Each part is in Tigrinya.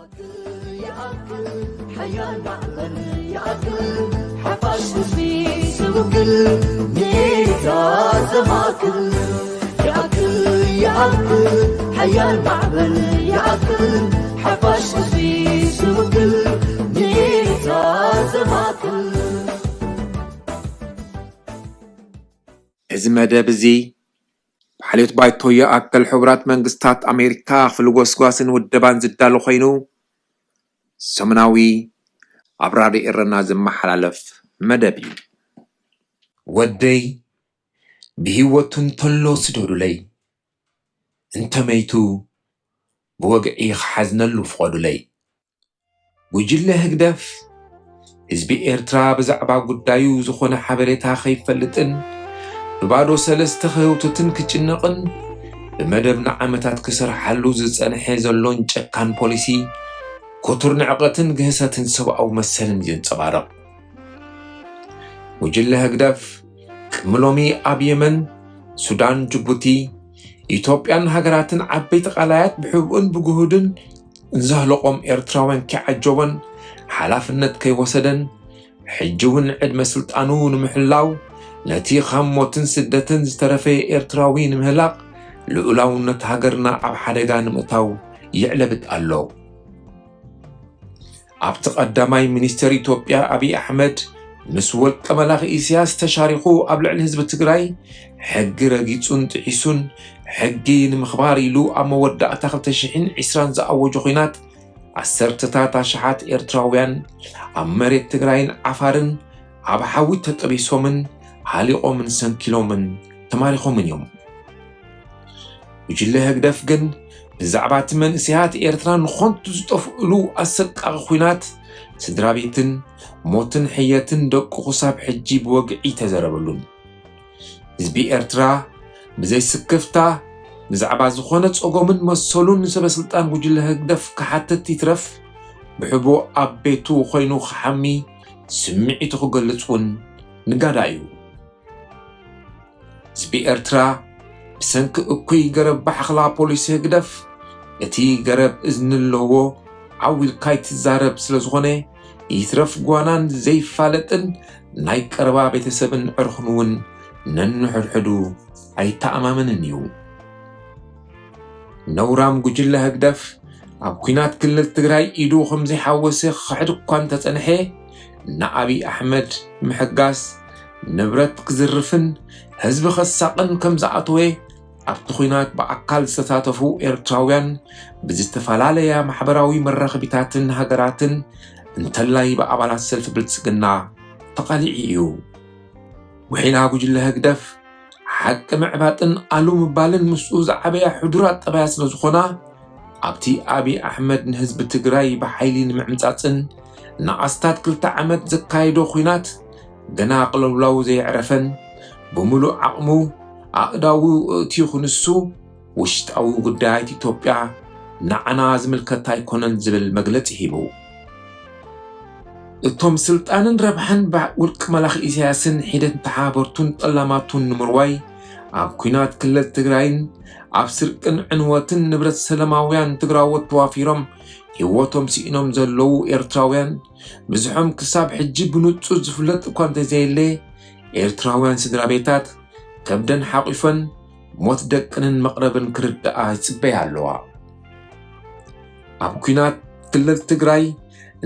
ይኣክል ሓያል ማዕበል ይኣክል ሓፋሽ ህዝቢ ስውክል ሜዳ ዘማእክል ይኣክል ይኣክል ሓያል ማዕበል ይኣክል ሓፋሽ ህዝቢ ስውክል ሜዳ ዘማእክል። እዚ መደብ እዚ ብሓልዮት ባይቶ ይኣክል ሕቡራት መንግስታት ኣሜሪካ ክፍሊ ጎስጓስን ውደባን ዝዳሎ ኮይኑ ሰሙናዊ ኣብ ራድዮ ኤረና ዝመሓላለፍ መደብ እዩ። ወደይ ብህይወቱ እንተሎ ስደዱለይ፣ እንተመይቱ ብወግዒ ክሓዝነሉ ፍቐዱለይ። ጉጅለ ህግደፍ ህዝቢ ኤርትራ ብዛዕባ ጉዳዩ ዝኾነ ሓበሬታ ከይፈልጥን ብባዶ ሰለስተ ክህውትትን ክጭነቕን ብመደብ ንዓመታት ክሰርሓሉ ዝጸንሐ ዘሎን ጨካን ፖሊሲ ክቱር ንዕቐትን ግህሰትን ሰብኣዊ መሰልን ዘንጸባርቕ። ጉጅለ ህግደፍ ቅድሚ ሎሚ ኣብ የመን፣ ሱዳን፣ ጅቡቲ፣ ኢትዮጵያን ሃገራትን ዓበይቲ ቃላያት ብሕቡእን ብግሁድን ንዘህለቖም ኤርትራውያን ከይዓጀቦን ሓላፍነት ከይወሰደን ሕጂ እውን ዕድመ ስልጣኑ ንምሕላው ነቲ ካብ ሞትን ስደትን ዝተረፈ ኤርትራዊ ንምህላቕ ልኡላውነት ሃገርና ኣብ ሓደጋ ንምእታው ይዕለብጥ ኣሎ። ኣብቲ ቀዳማይ ሚኒስተር ኢትዮጵያ ኣብይ ኣሕመድ ምስ ወልቀ መላኺ ኢሳያስ ተሻሪኹ ኣብ ልዕሊ ህዝቢ ትግራይ ሕጊ ረጊጹን ጥሒሱን ሕጊ ንምኽባር ኢሉ ኣብ መወዳእታ ክልተ ሽሕን ዕስራን ዝኣወጆ ኹናት ዓሰርተታት ኣሽሓት ኤርትራውያን ኣብ መሬት ትግራይን ዓፋርን ኣብ ሓዊ ተጠቢሶምን ሃሊቖምን ሰንኪሎምን ተማሪኾምን እዮም። ጉጅለ ህግደፍ ግን ብዛዕባ እቲ መንእሰያት ኤርትራ ንኾንቱ ዝጠፍእሉ ኣሰቃቒ ኹናት ስድራ ቤትን ሞትን ሕየትን ደቁ ክሳብ ሕጂ ብወግዒ ተዘረበሉን። ህዝቢ ኤርትራ ብዘይ ስክፍታ ብዛዕባ ዝኾነ ጸጎምን መሰሉን ንሰበ ስልጣን ጉጅለ ህግደፍ ክሓትት ይትረፍ ብሕቡእ ኣብ ቤቱ ኮይኑ ክሓሚ ስምዒቱ ክገልጽ እውን ንጋዳ እዩ። ህዝቢ ኤርትራ ብሰንኪ እኩይ ገረብ ባሕኽላ ፖሊሲ ህግደፍ እቲ ገረብ እዝኒ ኣለዎ ዓው ኢልካ ኣይትዛረብ ስለ ዝኾነ ይትረፍ ጓናን ዘይፋለጥን ናይ ቀረባ ቤተሰብን ዕርኽን እውን ነንሕድሕዱ ኣይተኣማመንን እዩ። ነውራም ጉጅለ ህግደፍ ኣብ ኲናት ክልል ትግራይ ኢዱ ከም ዘይሓወሰ ክኽሕድ እኳ እንተጸንሐ ንኣብይ ኣሕመድ ምሕጋዝ ንብረት ክዝርፍን ህዝቢ ከሳቕን ከም ዝኣተወ ኣብቲ ኲናት ብኣካል ዝተሳተፉ ኤርትራውያን ብዝተፈላለያ ማሕበራዊ መራኸቢታትን ሃገራትን እንተላይ ብኣባላት ሰልፊ ብልጽግና ተቓሊዑ እዩ። ውሒላ ጉጅለ ህግደፍ ሓቂ ምዕባጥን ኣሉ ምባልን ምስኡ ዝዓበያ ሕዱራት ጠባያት ስለ ዝኾና ኣብቲ ኣብይ ኣሕመድ ንህዝቢ ትግራይ ብሓይሊ ንምዕምጻጽን ንኣስታት ክልተ ዓመት ዘካየዶ ኹናት ገና ቅልውላው ዘየዕረፈን ብምሉእ ዓቕሙ ኣእዳዉ ኣእትዩ ክንሱ ውሽጣዊ ጉዳያት ኢትዮጵያ ንዓና ዝምልከት ኣይኮነን ዝብል መግለጺ ሂቡ። እቶም ስልጣንን ረብሓን ውልቂ መላኺ ኢሳያስን ሒደት ተሓባበርቱን ጠላማቱን ንምርዋይ ኣብ ኲናት ክልል ትግራይን ኣብ ስርቅን ዕንወትን ንብረት ሰለማውያን ትግራዎት ተዋፊሮም ህይወቶም ስኢኖም ዘለዉ ኤርትራውያን ብዝሖም ክሳብ ሕጂ ብንጹር ዝፍለጥ እኳ እንተዘየለ ኤርትራውያን ስድራ ቤታት ከብደን ሓቒፈን ሞት ደቅንን መቕረብን ክርድኣ ይጽበያ ኣለዋ። ኣብ ኲናት ክልል ትግራይ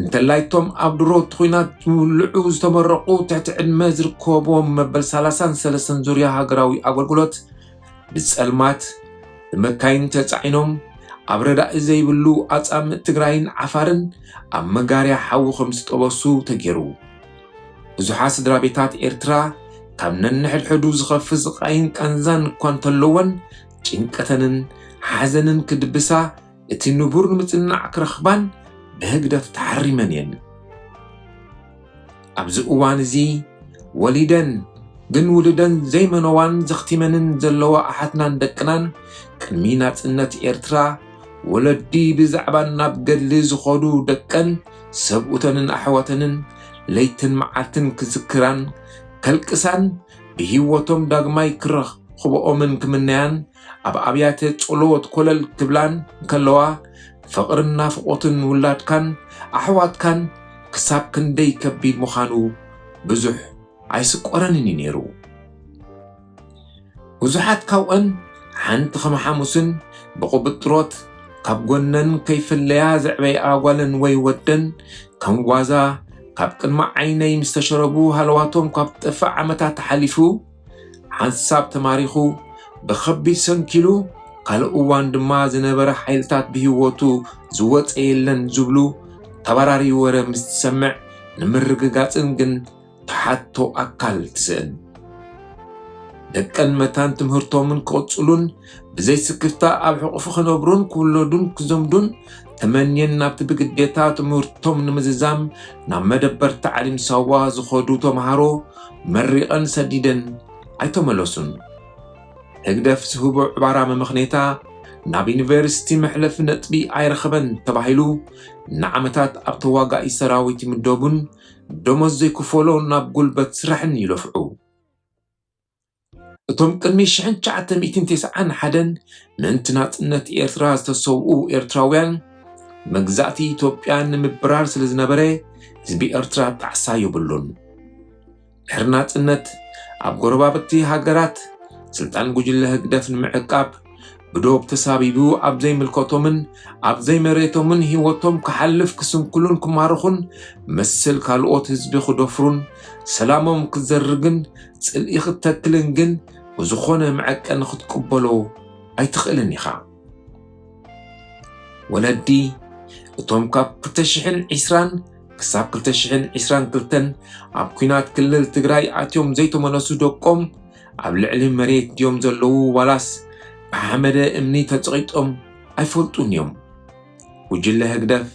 እንተላይቶም ኣብ ድሮ እቲ ኲናት ዝውልዑ ዝተመረቑ ትሕቲ ዕድመ ዝርከብዎም መበል ሰላሳን ሰለስተን ዙርያ ሃገራዊ ኣገልግሎት ብጸልማት ብመካይን ተጻዒኖም ኣብ ረዳኢ ዘይብሉ ኣጻምእ ትግራይን ዓፋርን ኣብ መጋርያ ሓዊ ከም ዝጠበሱ ተገይሩ። ብዙሓት ስድራ ቤታት ኤርትራ ካብ ነንሕድሕዱ ዝኸፍእ ስቓይን ቃንዛን እኳ እንተለወን ጭንቀተንን ሓዘንን ክድብሳ እቲ ንቡር ንምጽናዕ ክረኽባን ብህግደፍ ተሓሪመን እየን። ኣብዚ እዋን እዚ ወሊደን ግን ውሉደን ዘይመነዋን ዘኽቲመንን ዘለዋ ኣሓትናን ደቅናን ቅድሚ ናጽነት ኤርትራ ወለዲ ብዛዕባ ናብ ገድሊ ዝኸዱ ደቀን ሰብኡተንን ኣሕዋተንን ለይትን መዓልትን ክዝክራን ከልቅሳን ብህይወቶም ዳግማይ ክረኽብኦምን ክምነያን ኣብ ኣብያተ ጸሎት ኮለል ክብላን እንከለዋ ፍቕርን ናፍቖትን ውላድካን ኣሕዋትካን ክሳብ ክንደይ ከቢድ ምዃኑ ብዙሕ ኣይስቆረንን እዩ ነይሩ። ብዙሓት ካብኦን ሓንቲ ከም ሓሙስን ብቕብጥሮት ካብ ጎነን ከይፍለያ ዘዕበያ ጓለን ወይ ወደን ከም ዋዛ ካብ ቅድሚ ዓይነይ ምስ ተሸረቡ ሃለዋቶም ካብ ጠፍእ ዓመታት ሓሊፉ ሓንሳብ ተማሪኹ ብኸቢድ ሰንኪሉ ካልእ እዋን ድማ ዝነበረ ሓይልታት ብህይወቱ ዝወፀ የለን ዝብሉ ተባራሪ ወረ ምስ ትሰምዕ ንምርግጋፅን ግን ትሓቶ ኣካል ትስእን። ደቀን መታን ትምህርቶምን ክቕጽሉን ብዘይ ስክፍታ ኣብ ሕቑፉ ክነብሩን ክውለዱን ክዘምዱን ተመንየን ናብቲ ብግዴታ ትምህርቶም ንምዝዛም ናብ መደበር ታዕሊም ሳዋ ዝኸዱ ተምሃሮ መሪቐን ሰዲደን ኣይተመለሱን። ህግደፍ ዝህቦ ዕባራ መመኽኔታ ናብ ዩኒቨርሲቲ መሕለፊ ነጥቢ ኣይረኸበን ተባሂሉ ንዓመታት ኣብ ተዋጋኢ ሰራዊት ይምደቡን ደሞዝ ዘይክፈሎ ናብ ጉልበት ስራሕን ይለፍዑ። እቶም ቅድሚ ሽሕን ትሽዓተ ሚእትን ተስዓን ሓደን ምእንቲ ናጽነት ኤርትራ ዝተሰውኡ ኤርትራውያን መግዛእቲ ኢትዮጵያ ንምብራር ስለ ዝነበረ ህዝቢ ኤርትራ ጣዕሳ የብሉን። ድሕሪ ናጽነት ኣብ ጎረባብቲ ሃገራት ስልጣን ጉጅለ ህግደፍ ንምዕቃብ ብዶብ ተሳቢቡ ኣብ ዘይምልከቶምን ኣብ ዘይመሬቶምን ህይወቶም ክሓልፍ ክስንክሉን ክማርኹን መሰል ካልኦት ህዝቢ ክደፍሩን ሰላሞም ክዘርግን ጽልኢ ክተክልን ግን ብዝኾነ መዐቀኒ ክትቅበሎ ኣይትኽእልን ኢኻ። ወለዲ እቶም ካብ ክልተ ሽሕን ዕስራን ክሳብ ክልተ ሽሕን ዕስራን ክልተን ኣብ ኲናት ክልል ትግራይ ኣትዮም ዘይተመለሱ ደቆም ኣብ ልዕሊ መሬት ድዮም ዘለዉ ዋላስ ብሓመደ እምኒ ተጸቒጦም ኣይፈልጡን እዮም። ጉጅለ ህግደፍ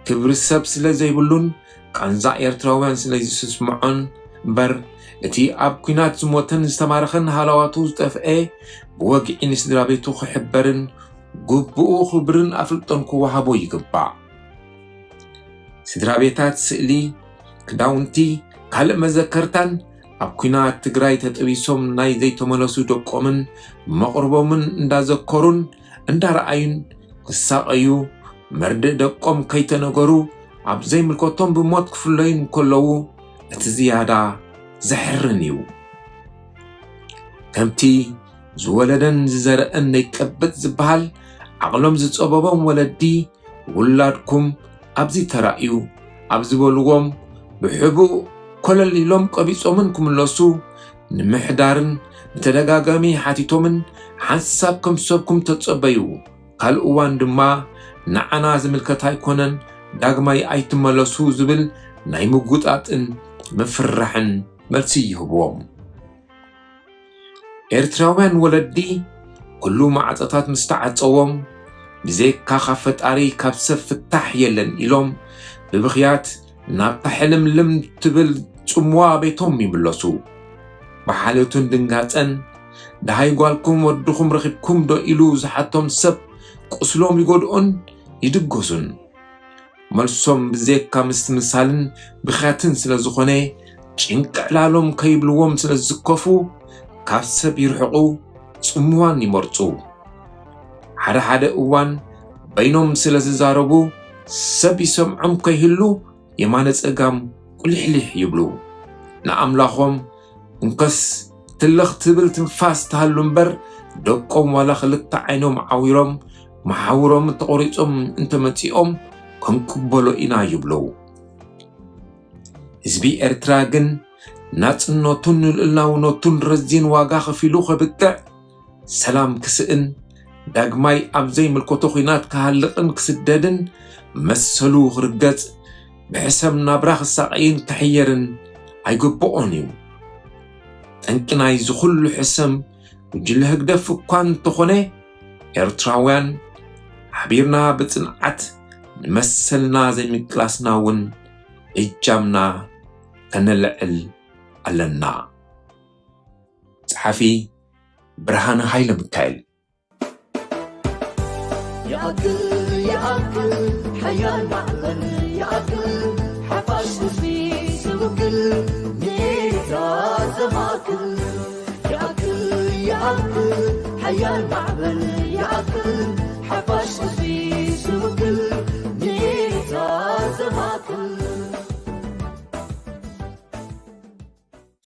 ክብሪ ሰብ ስለ ዘይብሉን ቃንዛ ኤርትራውያን ስለ ዝስምዖን እምበር እቲ ኣብ ኲናት ዝሞተን ዝተማረኸን ሃለዋቱ ዝጠፍኤ ብወግዒ ንስድራ ቤቱ ክሕበርን ግቡኡ ክብርን ኣፍልጦን ክወሃቦ ይግባእ። ስድራ ቤታት ስእሊ፣ ክዳውንቲ፣ ካልእ መዘከርታን ኣብ ኲናት ትግራይ ተጠቢሶም ናይ ዘይተመለሱ ደቆምን መቕርቦምን እንዳዘከሩን እንዳረኣዩን ክሳቐዩ መርድእ ደቆም ከይተነገሩ ኣብ ዘይምልከቶም ብሞት ክፍለዩ እንከለዉ እቲ ዝያዳ ዘሕርን እዩ። ከምቲ ዝወለደን ዝዘርአን ነይቀብጥ ዝበሃል ዓቕሎም ዝጸበቦም ወለዲ ውላድኩም ኣብዚ ተራእዩ ኣብ ዝበልዎም ብሕቡእ ኮለል ኢሎም ቀቢጾምን ክምለሱ ንምሕዳርን ብተደጋጋሚ ሓቲቶምን ሓንሳብ ከም ሰብኩም ተጸበዩ ካልእ እዋን ድማ ንዓና ዝምልከት ኣይኮነን ዳግማይ ኣይትመለሱ ዝብል ናይ ምጉጣጥን ምፍርራሕን መልሲ ይህብዎም። ኤርትራውያን ወለዲ ኩሉ ማዕጾታት ምስ ተዓጸዎም ብዘይካ ካብ ፈጣሪ ካብ ሰብ ፍታሕ የለን ኢሎም ብብኽያት ናብታ ሕልምልም ትብል ጽምዋ ቤቶም ይምለሱ። ብሓልዮትን ድንጋጸን ደሃይ ጓልኩም ወድኹም ረኺብኩም ዶ ኢሉ ዝሓቶም ሰብ ቁስሎም ይጎድኦን ይድገሱን። መልሶም ብዘይካ ምስትምሳልን ብኽያትን ስለ ዝኾነ ጭንቂ ዕላሎም ከይብልዎም ስለ ዝስከፉ ካብ ሰብ ይርሕቑ፣ ጽምዋን ይመርጹ። ሓደ ሓደ እዋን በይኖም ስለ ዝዛረቡ ሰብ ይሰምዖም ከይህሉ የማነ ጸጋም ቁሊሕሊሕ ይብሉ። ንኣምላኾም እንከስ ትልኽ ትብል ትንፋስ ትሃሉ እምበር ደቆም ዋላ ክልተ ዓይኖም ዓዊሮም መሓውሮም ተቖሪጾም እንተመጺኦም ክንቅበሎ ኢና ይብሉ። ህዝቢ ኤርትራ ግን ናጽነቱን ልኡላውነቱን ረዚን ዋጋ ከፊሉ ከብቅዕ ሰላም ክስእን ዳግማይ ኣብ ዘይምልከቶ ኹናት ክሃልቕን ክስደድን መሰሉ ክርገጽ ብሕሰም ናብራ ክሳቐይን ክሕየርን ኣይግብኦን እዩ። ጠንቂ ናይዚ ኩሉ ሕሰም ጉጅለ ህግደፍ እኳ እንተኾነ ኤርትራውያን ሓቢርና ብጽንዓት ንመሰልና ዘይምቅላስና እውን እጃምና ከነልዕል ኣለና። ጸሓፊ ብርሃነ ሃይለ ሚካኤል። ይኣክል ይኣክል ሓያል ማዕበል ይኣክል ሓፋሽ ህዝቢ ዝውክል ንኤርትራ ዘማእክል ይኣክል ይኣክል ሓያል ማዕበል ይኣክል ሓፋሽ ህዝቢ ዝውክል